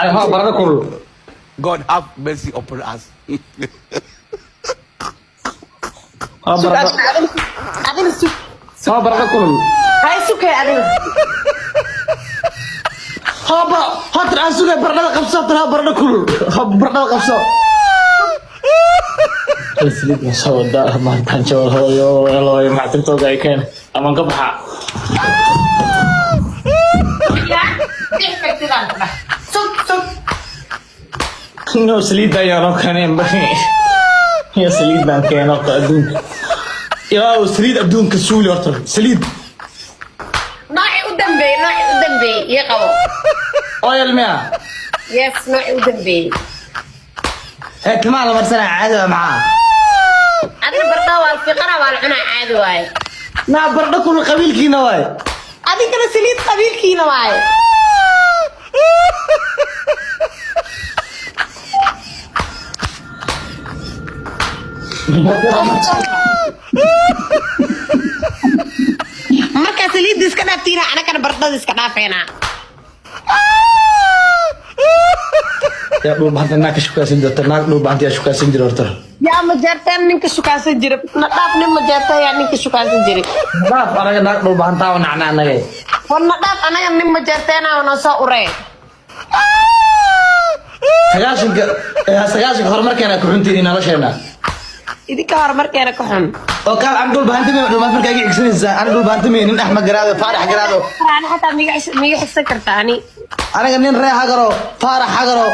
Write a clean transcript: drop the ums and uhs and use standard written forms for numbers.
Ay, ha barada kulul. God have mercy upon us. Ha Sug. barada. Adina sug. Ha barada kulul. Hay, sugay adina. Ha ba hatar aan sugay, baradhada qabso hatar. Ha baradho kulul, ha baradhada qabso. Saliid ma soo wadaa maantaan? Jawal hooyo hooyo, maxaa TikTok ay keen amaan ka baxa? Yaa bixi kartidaan ku dhah. Sug, sug. No, saliid ayaa noo keeneen ya, saliid baan keenay horta adduunka. Ilaahu saliid adduunka suuli horta saliid. Noocii u dambeeyey, noocii u dambeeyey ii qabo. Oil miya? Yes, noocii u dambeeyey. Ee timaha la marsanaa caadi waa maxaa? Adina bardhaa waa la fiiqanaa, waa la cunaa, caadi waaye. Naa baradho kulul qabiilkiina waay. Adinkana saliid qabiilkiina waaye. Markaa saliidda iska dhaaftiina, anagana bardhada iska dhaafeynaa. Yaa dhul bahanta naag ka shukaasan jirta? Naag dhul bahanta yaa shukaasan jira horta? Yaa ma jeerteen ninka shukaansan jira? Na dhaaf, nin ma jeerta yaa ninka shukaansan jira? Dhaaf anaga, naag dhul bahantaa oo nacna anaga. War na dhaaf, anaga nin ma jeerteena noo soo uree. 90-ka, 90-ka horumarkeena ku xuntiin nolosheena. Idinka horumarkeena ka xun. Oo kaal, aan dhul bahanta mi dhul markaa iga cigsanaysaa? Ani dhul bahanta mi nin Axmed Garaado, Faarax Garaado. Ani xataa miga xigsan karta ani. Aniga nin ree Hagaro, Faarax Hagaro.